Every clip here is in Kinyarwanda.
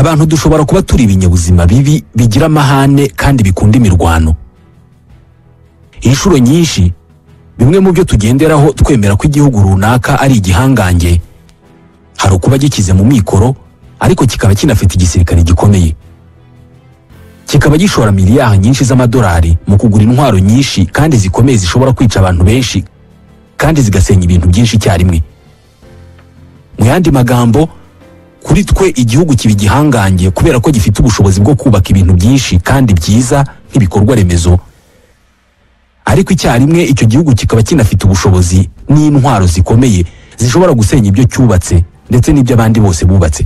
Abantu dushobora kuba turi ibinyabuzima bibi bigira amahane kandi bikunda imirwano. Inshuro nyinshi bimwe mu byo tugenderaho twemera ko igihugu runaka ari igihangange, hari ukuba gikize mu mikoro ariko kikaba kinafite igisirikare gikomeye, kikaba gishora miliyari nyinshi z'amadolari mu kugura intwaro nyinshi kandi zikomeye zishobora kwica abantu benshi kandi zigasenya ibintu byinshi icyarimwe. Mu yandi magambo, kuri twe igihugu kiba igihangange kubera ko gifite ubushobozi bwo kubaka ibintu byinshi kandi byiza nk'ibikorwa remezo, ariko icyarimwe icyo gihugu kikaba kinafite ubushobozi n'intwaro zikomeye zishobora gusenya ibyo cyubatse ndetse n'ibyo abandi bose bubatse.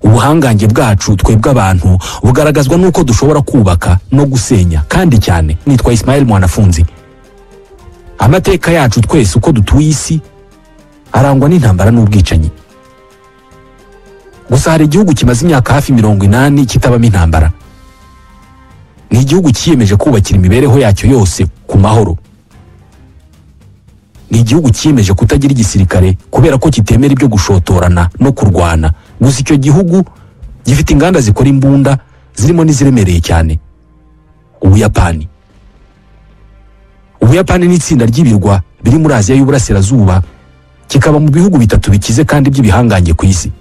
Ubuhangange bwacu twebwe abantu bugaragazwa n'uko dushobora kubaka no gusenya kandi cyane. Nitwa Ismail Mwanafunzi. Amateka yacu twese uko dutuye isi arangwa n'intambara n'ubwicanyi. Gusa hari igihugu kimaze imyaka hafi 80 kitabamo intambara. Ni igihugu cyiyemeje kubakira imibereho yacyo yose ku mahoro. Ni igihugu cyiyemeje kutagira igisirikare kubera ko kitemera ibyo gushotorana no kurwana. Gusa icyo gihugu gifite inganda zikora imbunda zirimo n'iziremereye cyane. Ubuyapani. Ubuyapani ni itsinda ry'ibirwa biri muri Aziya y'Uburasirazuba, kikaba mu bihugu bitatu bikize kandi by'ibihangange ku isi.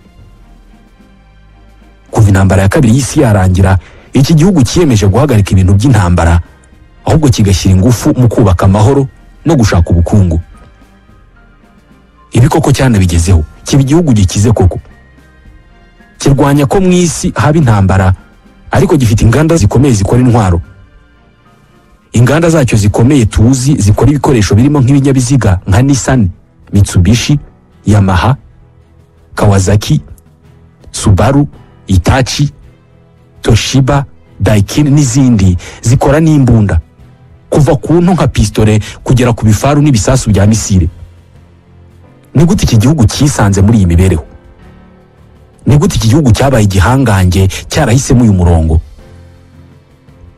Kuva intambara ya kabiri y'isi yarangira, iki gihugu cyiyemeje guhagarika ibintu by'intambara, ahubwo kigashyira ingufu mu kubaka amahoro no gushaka ubukungu. Ibi koko cyanabigezeho, kiba igihugu gikize koko. Kirwanya ko mu isi haba intambara, ariko gifite inganda zikomeye zikora intwaro. Inganda zacyo zikomeye tuzi zikora ibikoresho birimo nk'ibinyabiziga nka Nissan, Mitsubishi, Yamaha, Kawasaki, Subaru, Hitachi, Toshiba, Daikin n'izindi. Zikora n'imbunda kuva ku nto nka pistole kugera ku bifaru n'ibisasu bya misile. Ni gute iki gihugu cyisanze muri iyi mibereho? Ni gute iki gihugu cyabaye igihangange cyarahisemo uyu murongo?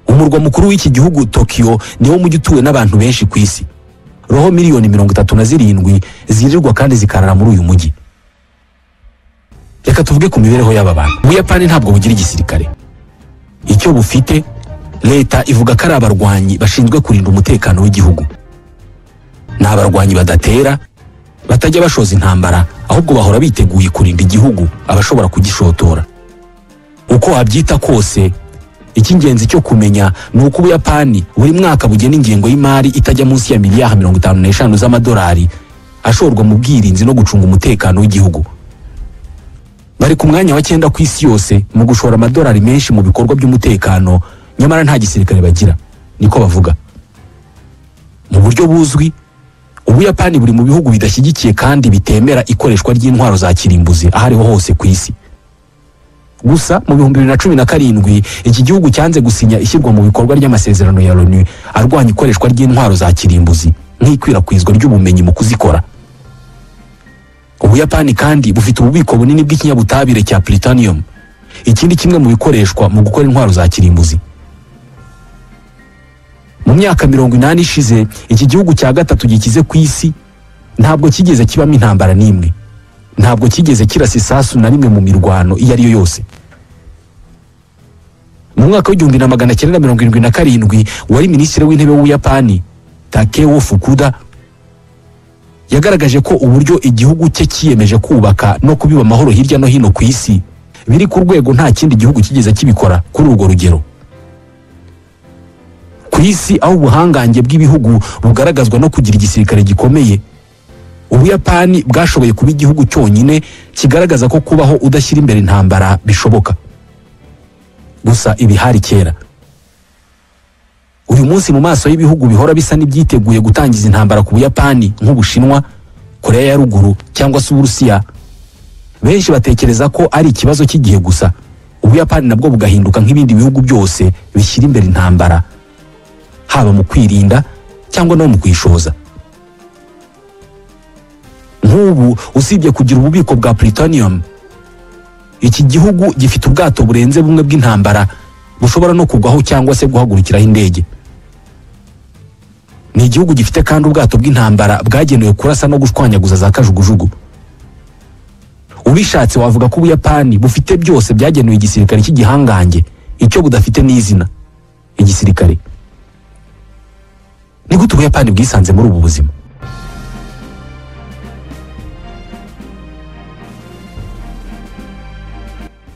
Umurwa mukuru w'iki gihugu Tokyo niwo mujyi utuwe n'abantu benshi ku isi. Roho miliyoni 37 zirirwa kandi zikarara muri uyu mujyi. Reka tuvuge ku mibereho y'aba bantu. Ubuyapani ntabwo bugira igisirikare. Icyo bufite, leta ivuga ko ari abarwanyi bashinzwe kurinda umutekano w'igihugu. Ni abarwanyi badatera, batajya bashoza intambara, ahubwo bahora biteguye kurinda igihugu abashobora kugishotora. Uko wabyita kose, icy'ingenzi cyo kumenya ni uko Ubuyapani buri mwaka bugena ingengo y'imari itajya munsi ya miliyari 55 z'amadolari ashorwa mu bwirinzi no gucunga umutekano w'igihugu. Bari ku mwanya wa 9 ku isi yose mu gushora amadolari menshi mu bikorwa by'umutekano, nyamara nta gisirikare bagira, niko bavuga. Mu buryo buzwi, Ubuyapani buri mu bihugu bidashyigikiye kandi bitemera ikoreshwa ry'intwaro za kirimbuzi aho ariho hose ku isi. Gusa mu 2017 iki gihugu cyanze gusinya ishyirwa mu bikorwa ry'amasezerano ya Loni arwanya ikoreshwa ry'intwaro za kirimbuzi nk'ikwirakwizwa ry'ubumenyi mu kuzikora. Ubuyapani kandi bufite ububiko bunini bw'ikinyabutabire cya plutonium, ikindi kimwe mu bikoreshwa mu gukora intwaro za kirimbuzi. Mu myaka 80 ishize, iki gihugu cya gatatu gikize ku isi ntabwo kigeze kibamo intambara n'imwe. Ntabwo kigeze kirasa isasu na rimwe mu mirwano iyo ari yo yose. Mu mwaka w'1977 wari minisitiri w'intebe w'Ubuyapani Takeo Fukuda yagaragaje ko uburyo igihugu cye cyiyemeje kubaka no kubiba amahoro hirya no hino ku isi biri ku rwego nta kindi gihugu kigeze kibikora kuri urwo rugero. Ku isi aho ubuhangange bw'ibihugu bugaragazwa no kugira igisirikare gikomeye, Ubuyapani bwashoboye kuba igihugu cyonyine kigaragaza ko kubaho udashyira imbere intambara bishoboka. Gusa ibi hari kera. Uyu munsi mu maso y'ibihugu bihora bisa n'ibyiteguye gutangiza intambara ku Buyapani nk'Ubushinwa, Korea ya Ruguru cyangwa se Uburusiya, benshi batekereza ko ari ikibazo cy'igihe gusa, Ubuyapani nabwo bugahinduka nk'ibindi bihugu byose bishyira imbere intambara, haba mu kwirinda cyangwa no mu kuyishoza. Nk'ubu usibye kugira ububiko bwa plutonium, iki gihugu gifite ubwato burenze bumwe bw'intambara bushobora no kugwaho cyangwa se guhagurukiraho indege. Ni igihugu gifite kandi ubwato bw'intambara bwagenewe kurasa no gushwanyaguza za kajugujugu. Ubishatse wavuga ko Ubuyapani bufite byose byagenewe igisirikare cy'igihangange, icyo budafite n'izina igisirikare. Ni gute Ubuyapani bwisanze muri ubu buzima?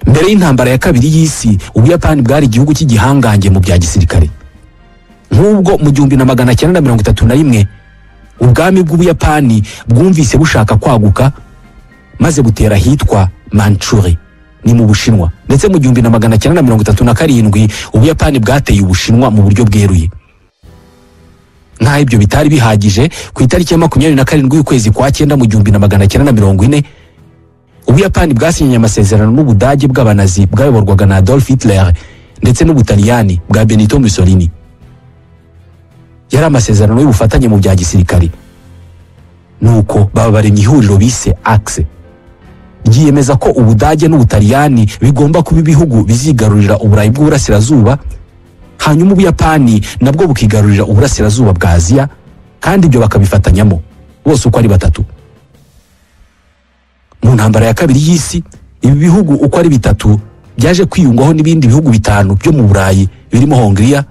Mbere y'intambara ya kabiri y'isi, Ubuyapani bwari igihugu cy'igihangange mu bya gisirikare. Nk'ubwo mu 1931 ubwami bw'Ubuyapani bwumvise bushaka kwaguka maze butera hitwa Manchuri ni mu Bushinwa, ndetse mu 1937 Ubuyapani bwateye Ubushinwa mu buryo bweruye. Nkaho ibyo bitari bihagije, ku itariki ya 27 y'ukwezi kwa 9 mu 1940 Ubuyapani bwasinyanye amasezerano n'Ubudage bw'abanazi bwayoborwaga na Adolf Hitler ndetse n'Ubutaliyani bwa Benito Mussolini. Yari amasezerano y'ubufatanye mu bya gisirikare. Nuko baba baremye ihuriro bise Axe, ryiyemeza ko Ubudage n'Ubutaliyani bigomba kuba ibihugu bizigarurira Uburayi bw'Uburasirazuba, hanyuma Ubuyapani nabwo bukigarurira Uburasirazuba bwa Aziya, kandi ibyo bakabifatanyamo bose uko ari batatu. Mu ntambara ya kabiri y'isi, ibi bihugu uko ari bitatu byaje kwiyungwaho n'ibindi bihugu bitanu byo mu Burayi birimo Hongria,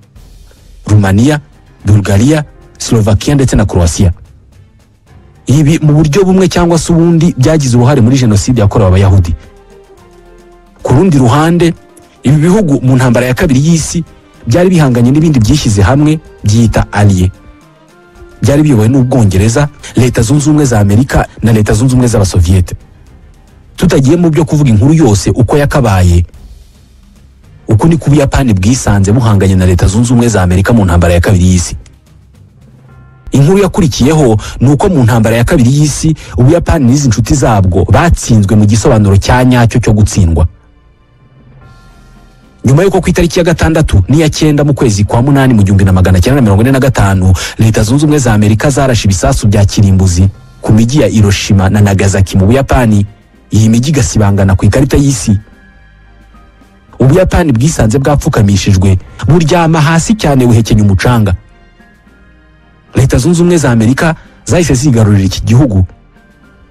Rumania, Bulgaria, Slovakia ndetse na Croatia. Ibi mu buryo bumwe cyangwa se ubundi byagize uruhare muri jenoside yakorewe Abayahudi. Ku rundi ruhande, ibi bihugu mu ntambara ya kabiri y'isi byari bihanganye n'ibindi byishyize hamwe byita Alliés. Byari biyobowe n'Ubwongereza, Leta Zunze Ubumwe za Amerika na Leta Zunze Ubumwe z'Abasoviyete. Tutagiye mu byo kuvuga inkuru yose uko yakabaye, uko ni Ubuyapani bwisanze buhanganye na Leta Zunze Ubumwe za Amerika mu ntambara ya kabiri y'isi. Inkuru yakurikiyeho ni uko mu ntambara ya kabiri y'isi Ubuyapani n'izi nshuti zabwo batsinzwe mu gisobanuro cya nyacyo cyo gutsindwa. Nyuma y'uko ku itariki ya 6 n'iya 9 mu kwezi kwa 8 mu 1945 Leta Zunze Ubumwe za Amerika zarashe ibisasu bya kirimbuzi ku mijyi ya Hiroshima na Nagasaki mu Buyapani, iyi mijyi igasibangana ku ikarita y'isi. Ubuyapani bwisanze bwapfukamishijwe, buryama hasi cyane buhekenya umucanga. Leta Zunze Ubumwe za Amerika zahise zigarurira iki gihugu,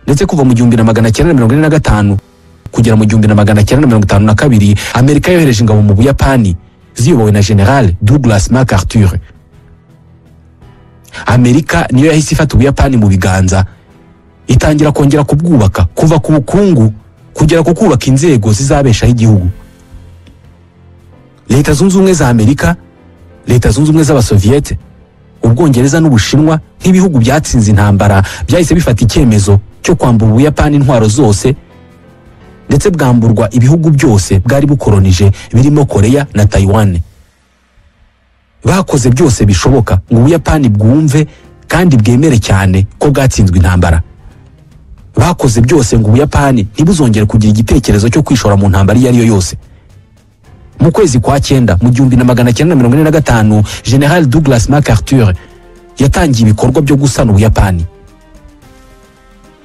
ndetse kuva mu 1945 kugera mu 1952 Amerika yohereje ingabo mu Buyapani ziyobowe na General Douglas MacArthur. Amerika niyo yahise ifata Ubuyapani mu biganza, itangira kongera kubwubaka kuva ku bukungu kugera ku kubaka inzego zizabeshaho igihugu. Leta Zunze Ubumwe za Amerika, Leta Zunze Ubumwe z'Abasoviyete, Ubwongereza n'Ubushinwa nk'ibihugu byatsinze intambara byahise bifata icyemezo cyo kwambura Ubuyapani intwaro zose, ndetse bwamburwa ibihugu byose bwari bukoronije birimo Korea na Taiwan. Bakoze byose bishoboka ngo Ubuyapani bwumve kandi bwemere cyane ko bwatsinzwe intambara. Bakoze byose ngo Ubuyapani ntibuzongere kugira igitekerezo cyo kwishora mu ntambara iyo ari yo yose. Mu kwezi kwa 9 mu 1945 General Douglas MacArthur yatangiye ibikorwa byo gusana Ubuyapani.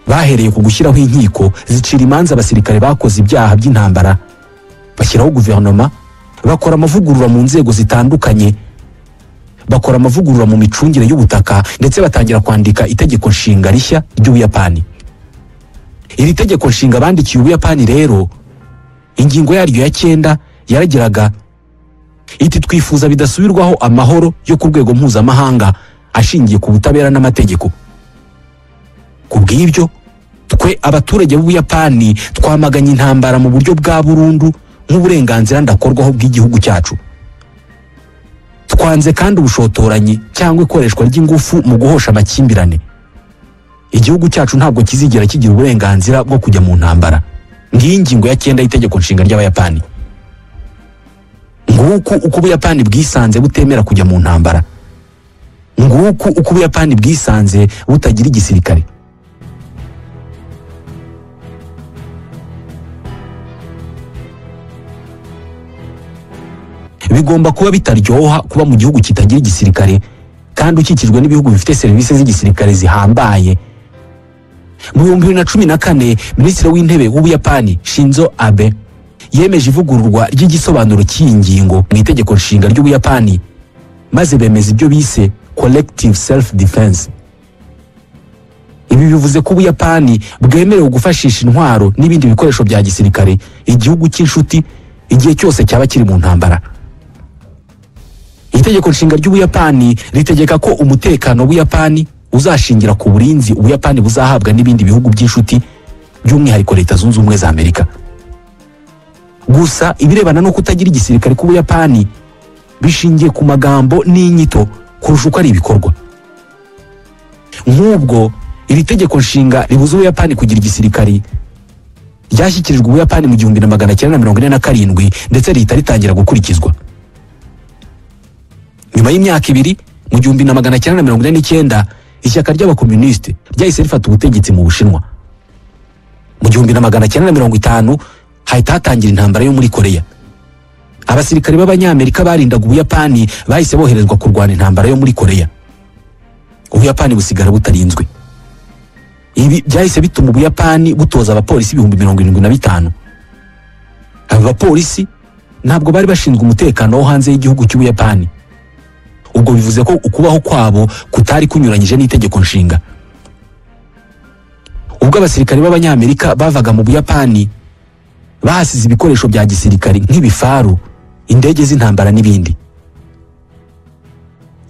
Bahereye ku gushyiraho inkiko zicira imanza abasirikare bakoze ibyaha by'intambara, bashyiraho guverinoma, bakora amavugurura mu nzego zitandukanye, bakora amavugurura mu micungire y'ubutaka, ndetse batangira kwandika itegeko nshinga rishya ry'Ubuyapani. Iri tegeko nshinga bandikiye Ubuyapani rero, ingingo yaryo ya 9 yaragiraga iti: twifuza bidasubirwaho amahoro yo ku rwego mpuzamahanga ashingiye ku butabera n'amategeko. Kubw'ibyo, twe abaturage b'Ubuyapani twamaganye intambara mu buryo bwa burundu nk'uburenganzira ndakorwaho bw'igihugu cyacu. Twanze kandi ubushotoranyi cyangwa ikoreshwa ry'ingufu mu guhosha amakimbirane. Igihugu cyacu ntabwo kizigera kigira uburenganzira bwo kujya mu ntambara. Ngiyi ingingo ya 9 y'itegeko nshinga ry'Abayapani. Nguku uko Ubuyapani bwisanze butemera kujya mu ntambara. Nguku uko Ubuyapani bwisanze butagira igisirikare. Bigomba kuba bitaryoha kuba mu gihugu kitagira igisirikare kandi ukikijwe n'ibihugu bifite serivisi z'igisirikare zihambaye. Mu 2014 Minisitiri w'Intebe w'Ubuyapani Shinzo Abe yemeje ivugururwa ry'igisobanuro cy'iyi ngingo mu itegeko nshinga ry'Ubuyapani, maze bemeza ibyo bise collective self defense. Ibi bivuze ko Ubuyapani bwemerewe gufashisha intwaro n'ibindi bikoresho bya gisirikare igihugu cy'inshuti igihe cyose cyaba kiri mu ntambara. Itegeko nshinga ry'Ubuyapani ritegeka ko umutekano w'Ubuyapani uzashingira ku burinzi Ubuyapani buzahabwa n'ibindi bihugu by'inshuti, by'umwihariko Leta Zunze Ubumwe za Amerika. Gusa ibirebana no kutagira igisirikare k'Ubuyapani bishingiye ku magambo n'inyito kurusha uko ari ibikorwa. Nk'ubwo iri tegeko nshinga ribuza Ubuyapani kugira igisirikare ryashyikirijwe Ubuyapani mu 1947 ndetse rihita ritangira gukurikizwa. Nyuma y'imyaka ibiri, mu 1949, ishyaka ry'abakomunisite ryahise rifata ubutegetsi mu Bushinwa. Mu 1950 hahita hatangira intambara yo muri Korea. Abasirikare b'Abanyamerika barindaga Ubuyapani bahise boherezwa kurwana intambara yo muri Korea. Ubuyapani busigara butarinzwe. Ibi byahise bituma Ubuyapani butoza abapolisi 75,000. Aba bapolisi ntabwo bari bashinzwe umutekano wo hanze y'igihugu cy'Ubuyapani. Ubwo bivuze ko ukubaho kwabo kutari kunyuranyije n'itegeko nshinga. Ubwo abasirikare b'Abanyamerika bavaga mu Buyapani bahasize ibikoresho bya gisirikare nk'ibifaru, indege z'intambara n'ibindi.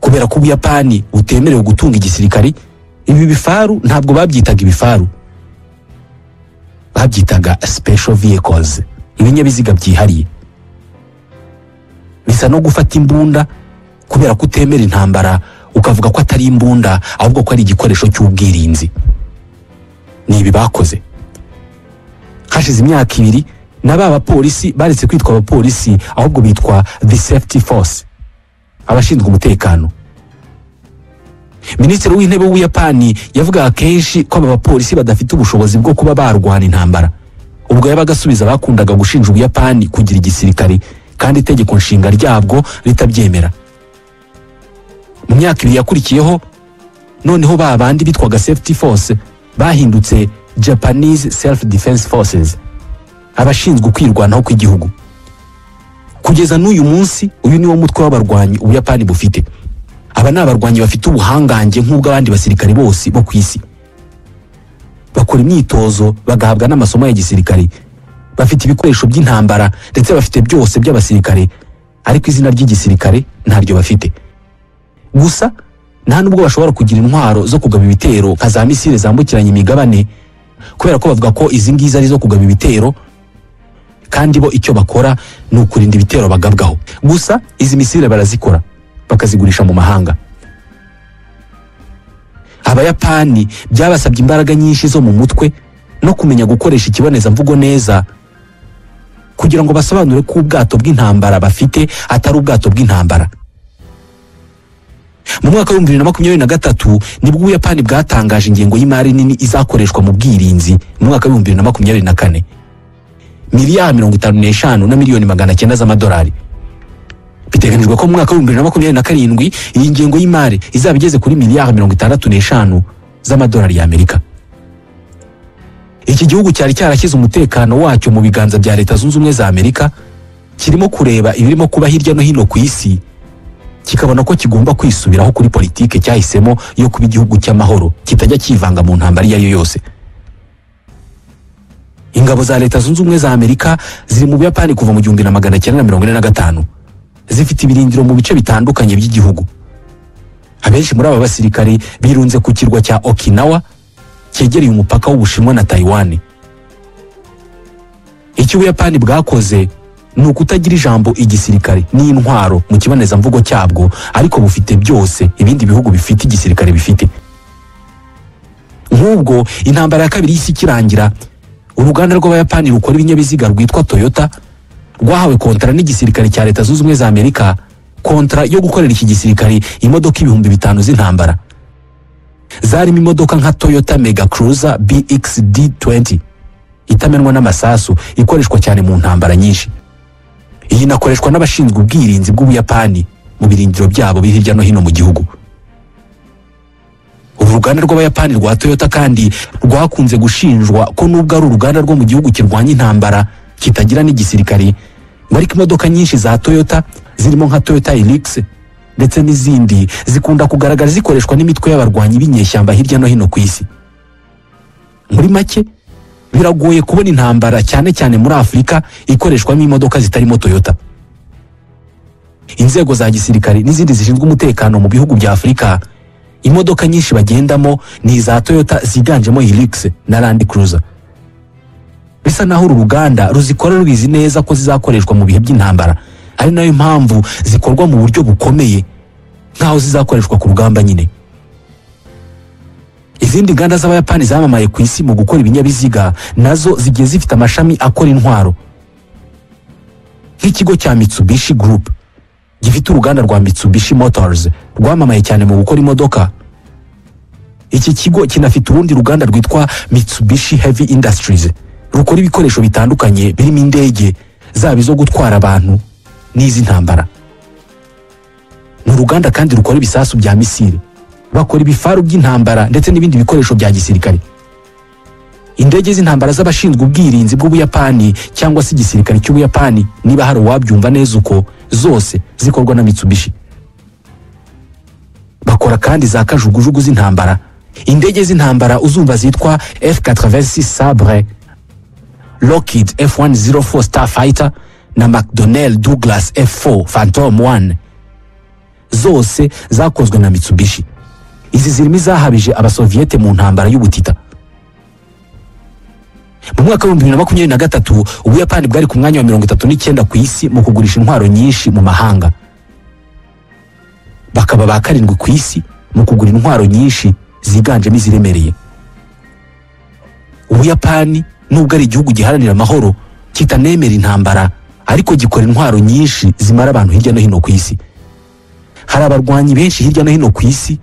Kubera ko Ubuyapani butemerewe gutunga igisirikare, ibi bifaru ntabwo babyitaga ibifaru, babyitaga special vehicles, ibinyabiziga byihariye. Bisa no gufata imbunda kubera ko utemera intambara ukavuga ko atari imbunda ahubwo ko ari igikoresho cy'ubwirinzi. Ni ibi bakoze. Hashize imyaka ibiri na ba bapolisi baretse kwitwa abapolisi ahubwo bitwa the safety force, abashinzwe umutekano. Minisitiri w'intebe w'Ubuyapani yavugaga kenshi ko aba bapolisi badafite ubushobozi bwo kuba barwana intambara. Ubwo yabaga asubiza abakundaga gushinja Ubuyapani kugira igisirikare kandi itegeko nshinga ryabwo ritabyemera. Mu myaka ibiri yakurikiyeho, noneho ba bandi bitwaga safety force bahindutse Japanese Self Defense Forces, abashinzwe kwirwanaho kw'igihugu. Kugeza n'uyu munsi uyu niwo mutwe w'abarwanyi Ubuyapani bufite. Aba ni abarwanyi bafite ubuhangange nk'ubw'abandi basirikare bose bo ku isi. Bakora imyitozo, bagahabwa n'amasomo ya gisirikare, bafite ibikoresho by'intambara ndetse bafite byose by'abasirikare, ariko izina ry'igisirikare ntaryo bafite. Gusa nta nubwo bashobora kugira intwaro zo kugaba ibitero nka za misile zambukiranya imigabane, kubera ko bavuga ko izi ngizi ari zo kugaba ibitero, kandi bo icyo bakora ni ukurinda ibitero bagabwaho. Gusa izi misile barazikora bakazigurisha mu mahanga. Abayapani byabasabye imbaraga nyinshi zo mu mutwe no kumenya gukoresha ikibonezamvugo neza kugira ngo basobanure ko ubwato bw'intambara bafite atari ubwato bw'intambara. Mu mwaka wa 2023 nibwo Ubuyapani bwatangaje ingengo y'imari nini izakoreshwa mu bwirinzi mu mwaka wa 2024, miliyari 55 na miliyoni 900 z'amadolari. Biteganijwe ko mu mwaka wa 2027 iyi ngengo y'imari izaba igeze kuri miliyari 65 z'amadolari y'Amerika. Iki gihugu cyari cyarashyize umutekano wacyo mu biganza bya Leta Zunze Ubumwe za Amerika, kirimo kureba ibirimo kuba hirya no hino ku isi, kikabona ko kigomba kwisubiraho kuri politike cyahisemo yo kuba igihugu cy'amahoro kitajya kivanga mu ntambara iyo ari yo yose. Ingabo za Leta Zunze Ubumwe za Amerika ziri mu Buyapani kuva mu 1945, zifite ibirindiro mu bice bitandukanye by'igihugu. Abenshi muri aba basirikare birunze ku kirwa cya Okinawa cyegereye umupaka w'Ubushinwa na Taiwan. Icyo Ubuyapani bwakoze ni ukutagira ijambo igisirikare n'intwaro mu kibonezamvugo cyabwo, ariko bufite byose ibindi bihugu bifite igisirikare bifite. Nk'ubwo intambara ya kabiri y'isi ikirangira, uruganda rw'Abayapani rukora ibinyabiziga rwitwa Toyota rwahawe kontara n'igisirikare cya Leta Zunze Ubumwe za Amerika, kontara yo gukorera iki gisirikare imodoka 5000 z'intambara. Zarimo imodoka nka Toyota Mega Cruiser BXD20 itamenwa n'amasasu, ikoreshwa cyane mu ntambara nyinshi. Iyi inakoreshwa n'abashinzwe ubwirinzi bw'Ubuyapani mu birindiro byabo biri hirya no hino mu gihugu. Uru ruganda rw'Abayapani rwa Toyota kandi rwakunze gushinjwa ko nubwo ari uruganda rwo mu gihugu kirwanya intambara kitagira n'igisirikare, ngo ariko imodoka nyinshi za Toyota zirimo nka Toyota Hilux ndetse n'izindi zikunda kugaragara zikoreshwa n'imitwe y'abarwanyi b'inyeshyamba hirya no hino ku isi. Muri make, biragoye kubona intambara, cyane cyane muri Afurika, ikoreshwamo imodoka zitarimo Toyota. Inzego za gisirikare n'izindi zishinzwe umutekano mu bihugu bya Afurika, imodoka nyinshi bagendamo ni iza Toyota, ziganjemo Hilux na Land Cruiser. Bisa naho uru ruganda ruzikora rubizi neza ko zizakoreshwa mu bihe by'intambara, ari nayo mpamvu zikorwa mu buryo bukomeye nk'aho zizakoreshwa ku rugamba nyine. Izindi nganda z'Abayapani zamamaye ku isi mu gukora ibinyabiziga nazo zigiye zifite amashami akora intwaro, nk'ikigo cya Mitsubishi Group gifite uruganda rwa Mitsubishi Motors rwamamaye cyane mu gukora imodoka. Iki kigo kinafite urundi ruganda rwitwa Mitsubishi Heavy Industries rukora ibikoresho bitandukanye birimo indege, zaba izo gutwara abantu n'iz'intambara. Ni uruganda kandi rukora ibisasu bya misile, bakora ibifaru by'intambara ndetse n'ibindi bikoresho bya gisirikare. Indege z'intambara z'abashinzwe ubwirinzi bw'Ubuyapani cyangwa se igisirikare cy'Ubuyapani, niba hari uwabyumva neza uko, zose zikorwa na Mitsubishi. Bakora kandi za kajugujugu z'intambara, indege z'intambara uzumva zitwa F-86 Sabre, Lockheed F-104 Starfighter na McDonnell Douglas F-4 Phantom 1, zose zakozwe na Mitsubishi. Izi zirimo izahabije Abasoviyete mu ntambara y'ubutita. Mu mwaka wa 2023, Ubuyapani bwari ku mwanya wa 39 ku isi mu kugurisha intwaro nyinshi mu mahanga, bakaba ba 7 ku isi mu kugura intwaro nyinshi ziganjemo iziremereye. Ubuyapani nubwo ari igihugu giharanira amahoro, kitanemera intambara, ariko gikora intwaro nyinshi zimara abantu hirya no hino ku isi. Hari abarwanyi benshi hirya no hino ku isi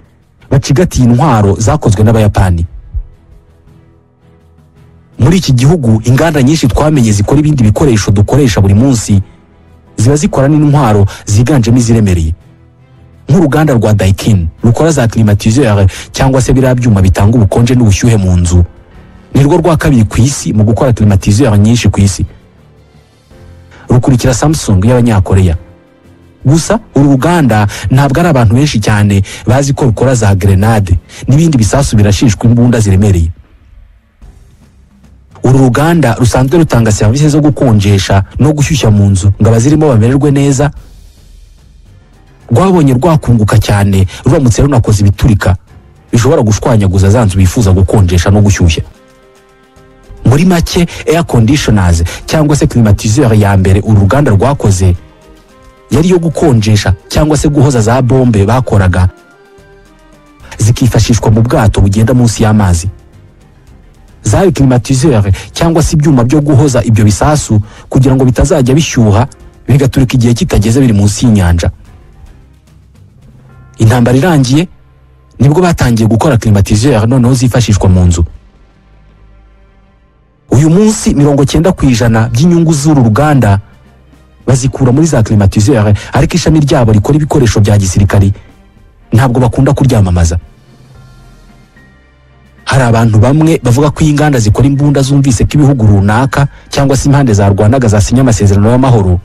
bacigatiye intwaro zakozwe n'Abayapani. Muri iki gihugu, inganda nyinshi twamenye zikora ibindi bikoresho dukoresha buri munsi ziba zikora n'intwaro ziganjemo iziremereye, nk'uruganda rwa Daikin rukora za climatiseur cyangwa se biriya byuma bitanga ubukonje n'ubushyuhe mu nzu. Nirwo rwa 2 ku isi mu gukora climatiseur nyinshi ku isi, rukurikira Samsung y'Abanyakoreya. Gusa uru ruganda ntabwo ari abantu benshi cyane bazi ko rukora za grenade n'ibindi bisasu birashishwa imbunda ziremereye. Uru ruganda rusanzwe rutanga serivisi zo gukonjesha no gushyushya mu nzu ngo abazirimo bamererwe neza. Rwabonye rwakunguka cyane ruramutse runakoze ibiturika bishobora gushwanyaguza za nzu bifuza gukonjesha no gushyushya. Muri make, air conditioners cyangwa se climatiseur ya mbere uru ruganda rwakoze yari yo gukonjesha cyangwa se guhoza za bombe bakoraga zikifashishwa mu bwato bugenda munsi y'amazi. Zari climatiseur cyangwa se ibyuma byo guhoza ibyo bisasu kugira ngo bitazajya bishyuha bigaturika igihe kitageze biri munsi y'inyanja. Intambara irangiye nibwo batangiye gukora climatiseur noneho zifashishwa mu nzu. Uyu munsi 90% by'inyungu z'uru ruganda bazikura muri za climatiseur, ariko ishami ryabo rikora ibikoresho bya gisirikari ntabwo bakunda kuryamamaza. Hari abantu bamwe bavuga ko inganda zikora imbunda zumvise ko ibihugu runaka cyangwa se impande za rwanaga zasinya amasezerano y'amahoro,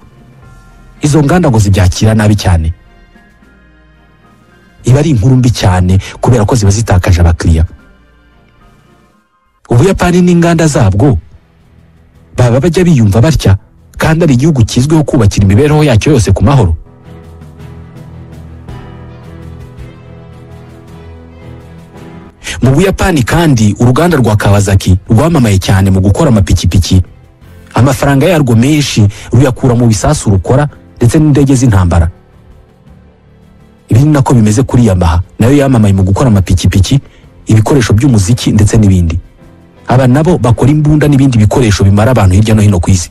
izo nganda ngo zibyakira nabi cyane. Iba ari inkuru mbi cyane kubera ko ziba zitakaje abakiriya. Ubuyapani n'inganda zabwo baba bajya biyumva batya kandi ari igihugu kizwiho kubakira imibereho yacyo yose ku mahoro. Mu Buyapani kandi uruganda rwa Kawasaki rwamamaye cyane mu gukora amapikipiki. Amafaranga yarwo menshi ruyakura mu bisasu rukora ndetse n'indege z'intambara. Ibi ni nako bimeze kuri Yamaha, nayo yamamaye mu gukora amapikipiki, ibikoresho by'umuziki ndetse n'ibindi. Aba nabo bakora imbunda n'ibindi bikoresho bimara abantu hirya no hino ku isi.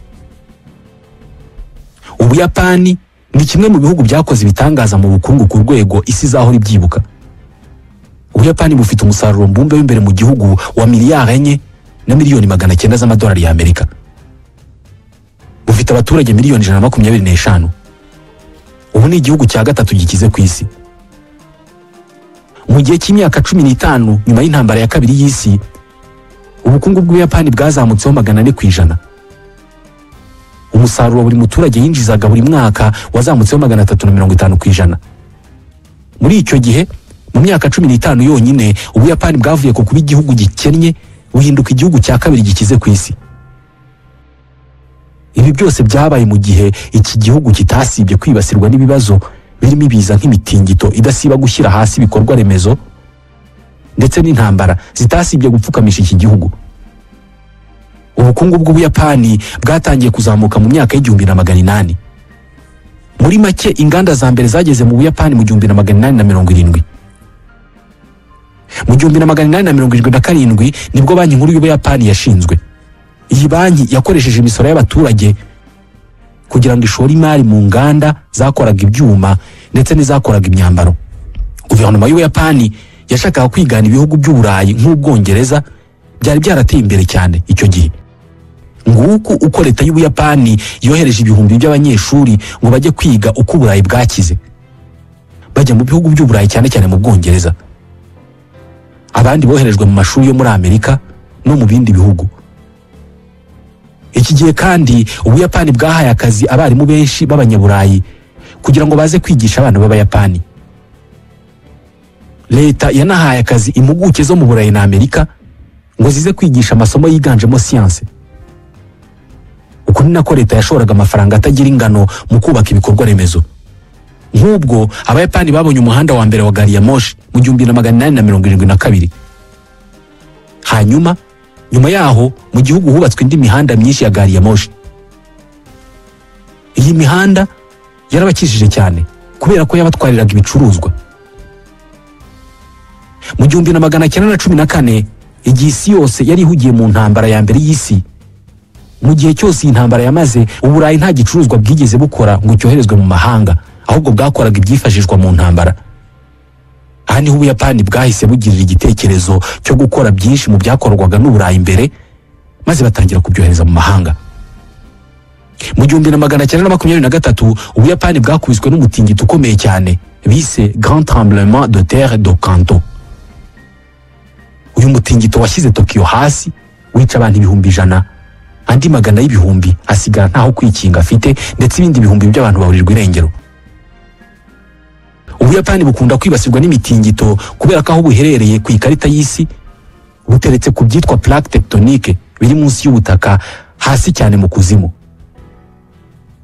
Ubuyapani ni kimwe mu bihugu byakoze ibitangaza mu bukungu ku rwego isi izahora ibyibuka. Ubuyapani bufite umusaruro mbumbe w'imbere mu gihugu wa 4 miliyari 900 miliyoni z'amadolari y'Amerika. Bufite abaturage 125 miliyoni. Ubu ni igihugu cya 3 gikize ku isi. Mu gihe cy'imyaka 15 nyuma y'intambara ya 2 y'isi, ubukungu bw'Ubuyapani bwazamutseho 400%. Umusaruro buri muturage yinjizaga buri mwaka wazamutseho 350%. Muri icyo gihe, mu myaka 15 yonyine, Ubuyapani bwavuye ku kuba igihugu gikennye buhinduka igihugu cya kabiri gikize ku isi. Ibi byose byabaye mu gihe iki gihugu kitasibye kwibasirwa n'ibibazo birimo ibiza nk'imitingito idasiba gushyira hasi ibikorwa remezo ndetse n'intambara zitasibye gupfukamisha iki gihugu. Ubukungu bw'Ubuyapani bwatangiye kuzamuka mu myaka y'1800. Muri make inganda za mbere zageze mu Buyapani mu 1870. Mu 1877 nibwo Banki Nkuru y'Ubuyapani yashinzwe. Iyi banki yakoresheje imisoro y'abaturage kugira ngo ishore imari mu nganda zakoraga ibyuma ndetse n'izakoraga imyambaro. Guverinoma y'Ubuyapani yashakaga kwigana ibihugu by'Uburayi nk'Ubwongereza byari byarateye imbere cyane icyo gihe. Nguku uko leta y'Ubuyapani yohereje ibihumbi by'abanyeshuri ngo bajye kwiga uko Uburayi bwakize, bajya mu bihugu by'Uburayi cyane cyane mu Bwongereza. Abandi boherejwe mu mashuri yo muri Amerika no mu bindi bihugu. Iki gihe kandi Ubuyapani bwahaye akazi abarimu benshi b'abanyaburayi kugira ngo baze kwigisha abana b'Abayapani. Leta yanahaye akazi impuguke zo mu Burayi na Amerika ngo zize kwigisha amasomo yiganjemo siyanse. Uko ni nako leta yashoraga amafaranga atagira ingano mu kubaka ibikorwa remezo. Nk'ubwo Abayapani babonye umuhanda wa mbere wa gari ya moshi mu 1872. Hanyuma nyuma yaho mu gihugu hubatswe indi mihanda myinshi ya gari ya moshi. Iyi mihanda yarabakishije cyane kubera ko yabatwariraga ibicuruzwa. Mu 1914 igihe isi yose yari ihugiye mu ntambara ya mbere y'isi, mu gihe cyose iyi ntambara yamaze, Uburayi nta gicuruzwa bwigeze bukora ngo cyoherezwe mu mahanga, ahubwo bwakoraga ibyifashishwa mu ntambara. Aha niho Ubuyapani bwahise bugirira igitekerezo cyo gukora byinshi mu byakorwaga n'Uburayi mbere, maze batangira kubyohereza mu mahanga. Mu 1923 Ubuyapani bwakubiswe n'umutingito ukomeye cyane bise Grand Tremblement de Terre de Kanto. Uyu mutingito washyize Tokyo hasi, wica abantu 100,000, andi magana y'ibihumbi asigara ntaho kwikinga afite, ndetse ibindi bihumbi by'abantu baburirwa irengero. Ubuyapani bukunda kwibasirwa n'imitingito kubera ko aho buherereye ku ikarita y'isi buteretse ku byitwa plaque tectonique biri munsi y'ubutaka hasi cyane mu kuzimu.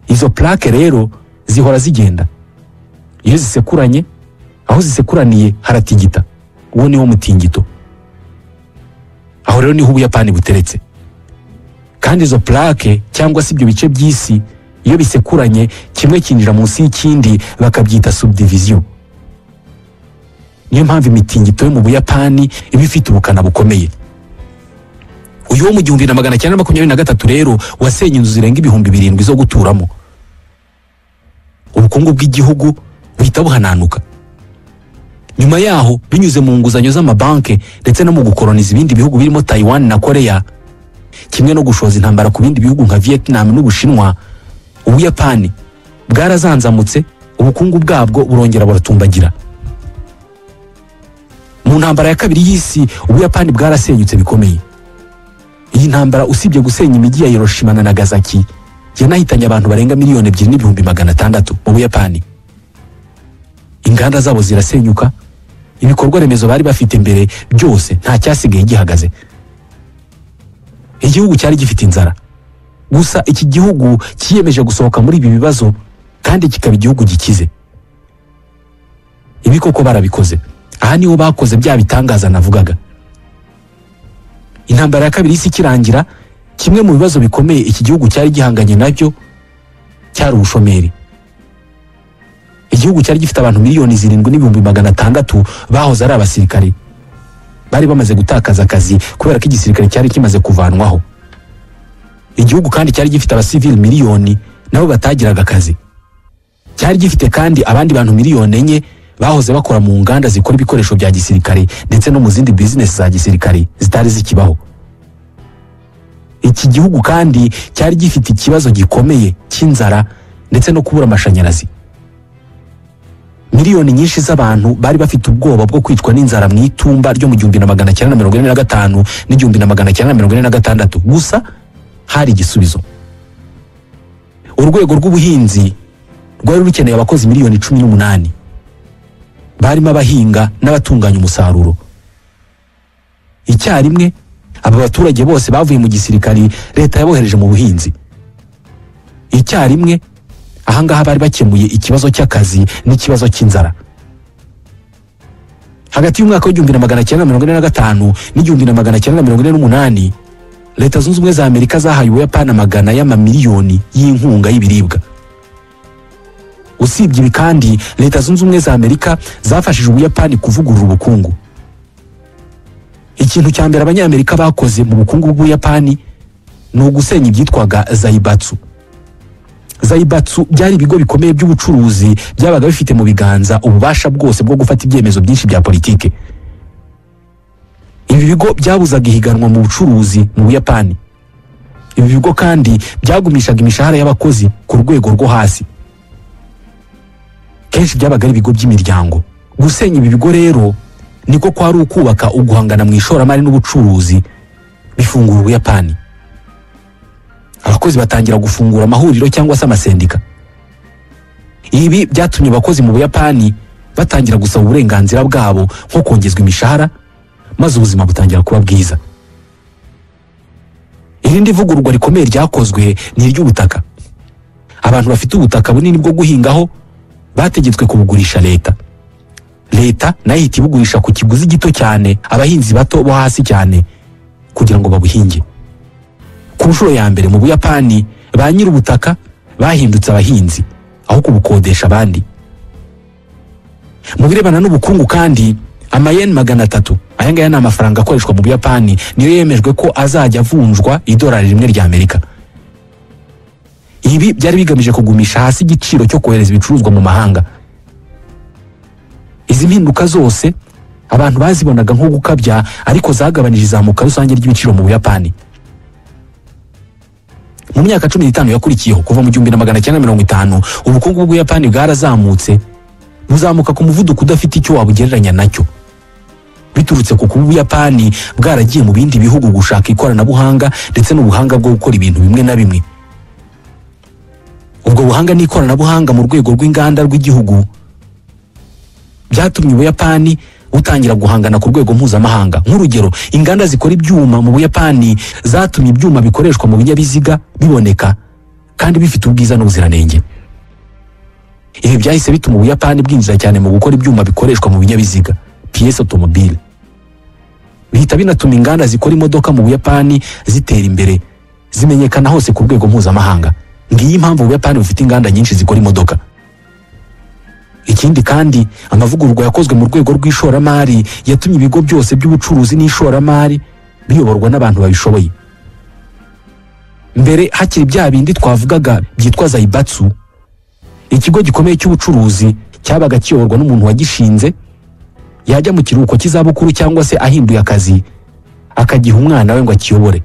Izo plaque rero zihora zigenda, iyo zisekuranye, aho zisekuraniye haratigita, uwo niwo mutingito. Aho rero niho Ubuyapani buteretse. Kandi izo plaque cyangwa se ibyo bice by'isi iyo bisekuranye kimwe kinjira munsi y'ikindi bakabyita subdivision. Niyo mpamvu imitingito yo mu Buyapani iba ifite ubukana bukomeye. Uyu wo mu 1923 rero wasenye inzu zirenga 7,000 zo guturamo. Ubukungu bw'igihugu buhita buhananuka. Nyuma yaho binyuze mu nguzanyo z'amabanke ndetse no mu gukoroniza ibindi bihugu birimo Taiwan na Korea, kimwe no gushoza intambara ku bindi bihugu nka Vietnam n'Ubushinwa, Ubuyapani bwarazanzamutse, ubukungu bwabwo burongera buratumbagira. Mu ntambara ya kabiri y'isi Ubuyapani bwarasenyutse bikomeye. Iyi ntambara usibye gusenya imijyi ya Hiroshima na Nagasaki, yanahitanye abantu barenga 2,600,000 mu Buyapani. Inganda zabo zirasenyuka, ibikorwa remezo bari bafite mbere byose nta cyasigaye gihagaze. Igihugu cyari gifite inzara. Gusa iki gihugu cyiyemeje gusohoka muri ibi bibazo kandi kikaba igihugu gikize. Ibi koko barabikoze. Aha niho bakoze bya bitangaza navugaga. Intambara ya kabiri y'isi ikirangira, kimwe mu bibazo bikomeye iki gihugu cyari gihanganye nabyo cyari ubushomeri. Igihugu cyari gifite abantu 7,600,000 bahoze ari abasirikare, bari bamaze gutakaza akazi kubera ko igisirikare cyari kimaze kuvanwaho. Igihugu kandi cyari gifite abasivili miliyoni nabo batagiraga akazi. Cyari gifite kandi abandi bantu 4 miliyoni bahoze bakora mu nganda zikora ibikoresho bya gisirikare ndetse no mu zindi business za gisirikare zitari zikibaho. Iki gihugu kandi cyari gifite ikibazo gikomeye cy'inzara ndetse no kubura amashanyarazi. Miliyoni nyinshi z'abantu bari bafite ubwoba bwo kwicwa n'inzara mu itumba ryo mu 1945 n'1946. Gusa hari igisubizo. Urwego rw'ubuhinzi rwari rukeneye abakozi 18 miliyoni barimo abahinga n'abatunganya umusaruro. Icyarimwe Aba baturage bose bavuye mu gisirikari leta yabohereje mu buhinzi. Icyarimwe ahangaha bari bakemuye ikibazo cy'akazi n'ikibazo cy'inzara. Hagati y'umwaka w'1945 n'1948 Leta Zunze Ubumwe za Amerika zahaye Ubuyapani amagana y'amamiliyoni y'inkunga y'ibiribwa. Usibye ibi kandi Leta Zunze Ubumwe za Amerika zafashije Ubuyapani kuvugurura ubukungu. Ikintu cya mbere Abanyamerika bakoze mu bukungu bw'Ubuyapani ni ugusenya ibyitwaga Zaibatsu. Zaibatsu byari ibigo bikomeye by'ubucuruzi byabaga bifite mu biganza ububasha bwose bwo gufata ibyemezo byinshi bya politike. Ibi bigo byabuzaga ihiganwa mu bucuruzi mu Buyapani. Ibi bigo kandi byagumishaga imishahara y'abakozi ku rwego rwo hasi. Kenshi byabaga ari ibigo by'imiryango. Gusenya ibi bigo rero niko kwari ukubaka uguhangana mu ishoramari n'ubucuruzi bifungura Ubuyapani. Abakozi batangira gufungura amahuriro cyangwa se amasendika. Ibi byatumye abakozi mu Buyapani batangira gusaba uburenganzira bwabo nko kongezwa imishahara, maze ubuzima butangira kuba bwiza. Irindi vugururwa rikomeye ryakozwe ni iry'ubutaka. Abantu bafite ubutaka bunini bwo guhingaho bategetswe kubugurisha leta. Leta nayo ihita ibugurisha ku kiguzi gito cyane abahinzi bato bo hasi cyane kugira ngo babuhinge. Ku nshuro ya mbere mu Buyapani ba nyir'ubutaka bahindutse abahinzi aho kubukodesha abandi. Mu birebana n'ubukungu kandi amayeni 300 aya ngaya ni amafaranga akoreshwa mu Buyapani niyo yemejwe ko azajya avunjwa idolari rimwe rya Amerika. Ibi byari bigamije kugumisha hasi igiciro cyo kohereza ibicuruzwa mu mahanga. Izi mpinduka zose abantu bazibonaga nko gukabya, ariko zagabanije izamuka rusange ry'ibiciro mu Buyapani. Mu myaka 15 yakurikiyeho kuva mu 1950 ubukungu bw'Ubuyapani bwarazamutse, buzamuka ku muvuduko udafite icyo wabugereranya nacyo, biturutse ku kuba Ubuyapani bwaragiye mu bindi bihugu gushaka ikoranabuhanga ndetse n'ubuhanga bwo gukora ibintu bimwe na bimwe. Ubwo buhanga n'ikoranabuhanga mu rwego rw'inganda rw'igihugu byatumye Ubuyapani butangira guhangana ku rwego mpuzamahanga. Nk'urugero, inganda zikora ibyuma mu Buyapani zatumye ibyuma bikoreshwa mu binyabiziga biboneka kandi bifite ubwiza n'ubuziranenge. Ibi byahise bituma Ubuyapani bwinjira cyane mu gukora ibyuma bikoreshwa mu binyabiziga, pièces automobile. Bihita binatuma inganda zikora imodoka mu Buyapani zitera imbere, zimenyekana hose ku rwego mpuzamahanga. Ngiyi impamvu Ubuyapani bufite inganda nyinshi zikora imodoka. Ikindi kandi amavugururwa yakozwe mu rwego rw'ishoramari yatumye ibigo byose by'ubucuruzi n'ishoramari biyoborwa n'abantu babishoboye. Mbere hakiri bya bindi twavugaga byitwa Zaibatsu, ikigo gikomeye cy'ubucuruzi cyabaga kiyoborwa n'umuntu wagishinze, yajya mu kiruhuko cy'izabukuru cyangwa se ahinduye akazi akagiha umwana we ngo akiyobore,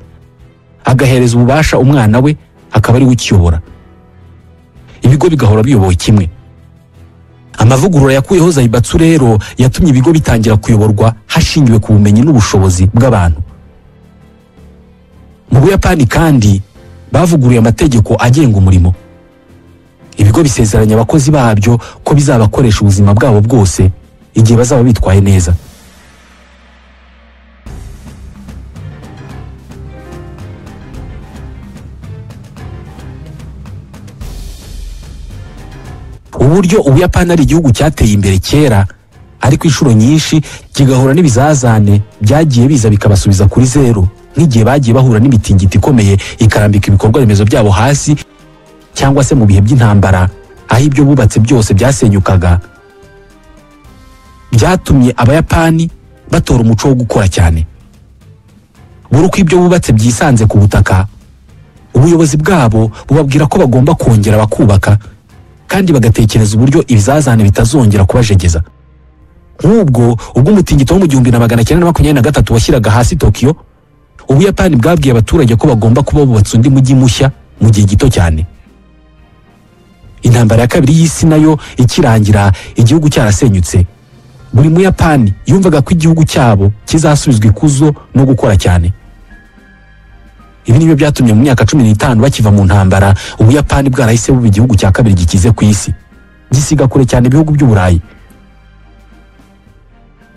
agahereza ububasha umwana we akaba ari we ukiyobora. Ibigo bigahora biyobowe kimwe. Amavugurura yakuyeho Zaibatsu rero yatumye ibigo bitangira kuyoborwa hashingiwe ku bumenyi n'ubushobozi bw'abantu. Mu Buyapani kandi bavuguruye amategeko agenga umurimo. Ibigo bisezeranya abakozi babyo ko bizabakoresha ubuzima bwabo bwose igihe bazaba bitwaye neza. Uburyo Ubuyapani ari igihugu cyateye imbere kera, ariko inshuro nyinshi kigahura n'ibizazane byagiye biza bikabasubiza kuri zero, nk'igihe bagiye bahura n'imitingito ikomeye ikarambika ibikorwa remezo byabo hasi, cyangwa se mu bihe by'intambara aho ibyo bubatse byose byasenyukaga. Byatumye Abayapani batora umuco wo gukora cyane. Buri uko ibyo bubatse byisanze ku butaka, ubuyobozi bwabo bubabwira ko bagomba kongera bakubaka kandi bagatekereza uburyo ibizazane bitazongera kubajegeza. Nk'ubwo ubwo umutingito wo mu 1923 washyiraga hasi Tokyo, Ubuyapani bwabwiye abaturage ko bagomba kuba bubatse undi mujyi mushya mu gihe gito cyane. Intambara ya kabiri y'isi nayo ikirangira igihugu cyarasenyutse, buri Muyapani yumvaga ko igihugu cyabo kizasubizwa ikuzo no gukora cyane. Ibi nibyo byatumye mu myaka 15 bakiva mu ntambara Ubuyapani bwarahise buba igihugu cya kabiri gikize ku isi, gisiga kure cyane ibihugu by'Uburayi.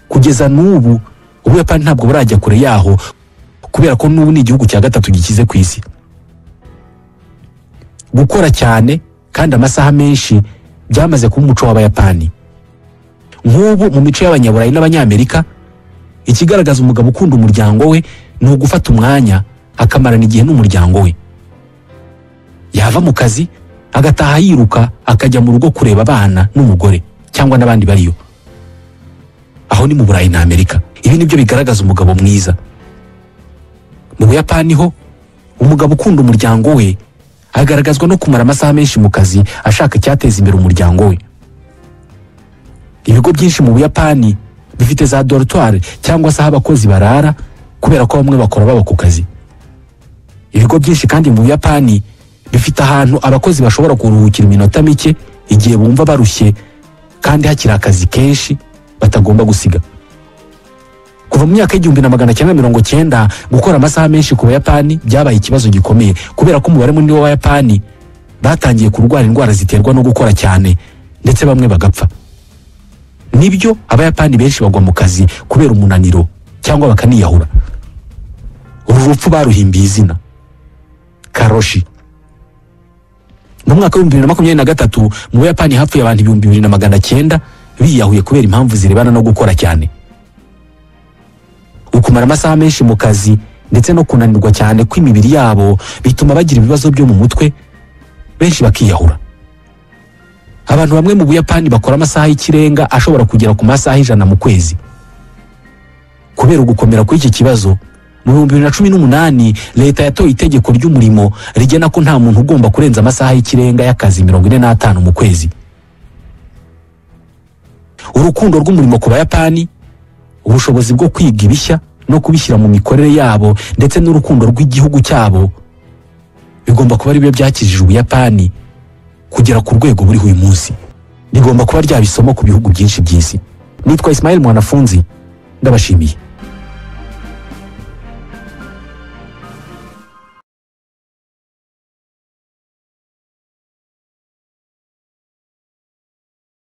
Kugeza n'ubu Ubuyapani ntabwo burajya kure yaho Kubera ko n'ubu ni igihugu cya gatatu gikize ku isi. Gukora cyane kandi amasaha menshi byamaze kuba umuco w'Abayapani. Nk'ubu mu mico y'Abanyaburayi n'Abanyamerika, ikigaragaza umugabo ukunda umuryango we ni ugufata umwanya akamarana igihe n'umuryango we. Yava mu kazi agataha yiruka akajya mu rugo kureba abana n'umugore cyangwa n'abandi bariyo. Aho ni mu Burayi na Amerika. Ibi nibyo bigaragaza umugabo mwiza. Mu Buyapani ho, umugabo ukunda umuryango we agaragazwa no kumara amasaha menshi mu kazi ashaka icyateza imbere umuryango we. Ibigo byinshi mu Buyapani bifite za dortoir cyangwa se aho abakozi barara, kubera ko bamwe bakora baba ku kazi. Ibigo byinshi kandi mu Buyapani bifite ahantu abakozi bashobora kuruhukira iminota mike igihe bumva barushye kandi hakiri akazi kenshi batagomba gusiga. Kuva mu myaka y'1990, gukora amasaha menshi ku Bayapani byabaye ikibazo gikomeye, kubera ko umubare munini w'Abayapani batangiye kurwara indwara ziterwa no gukora cyane, ndetse bamwe bagapfa. Nibyo, Abayapani benshi bagwa mu kazi kubera umunaniro cyangwa bakaniyahura. Uru rupfu baruhimbiye izina karoshi. Mu mwaka w'2023 mu Buyapani hapfuye abantu 2900 biyahuye kubera impamvu zirebana no gukora cyane. Ukumara amasaha menshi mu kazi ndetse no kunanirwa cyane kw'imibiri yabo bituma bagira ibibazo byo mu mutwe, benshi bakiyahura. Abantu bamwe mu Buyapani bakora amasaha y'ikirenga ashobora kugera ku masaha 100 mu kwezi. Kubera ugukomera kw'iki kibazo, mu 2018 leta yatoye itegeko ry'umurimo rigena ko nta muntu ugomba kurenza amasaha y'ikirenga y'akazi 45 mu kwezi. Urukundo rw'umurimo ku Bayapani, ubushobozi bwo kwiga ibishya no kubishyira mu mikorere yabo, ndetse n'urukundo rw'igihugu cyabo bigomba kuba ari byo byakijije Ubuyapani kugera ku rwego buriho uyu munsi. Bigomba kuba ryaba isomo ku bihugu byinshi by'isi. Nitwa Ismail Mwanafunzi, ndabashimiye.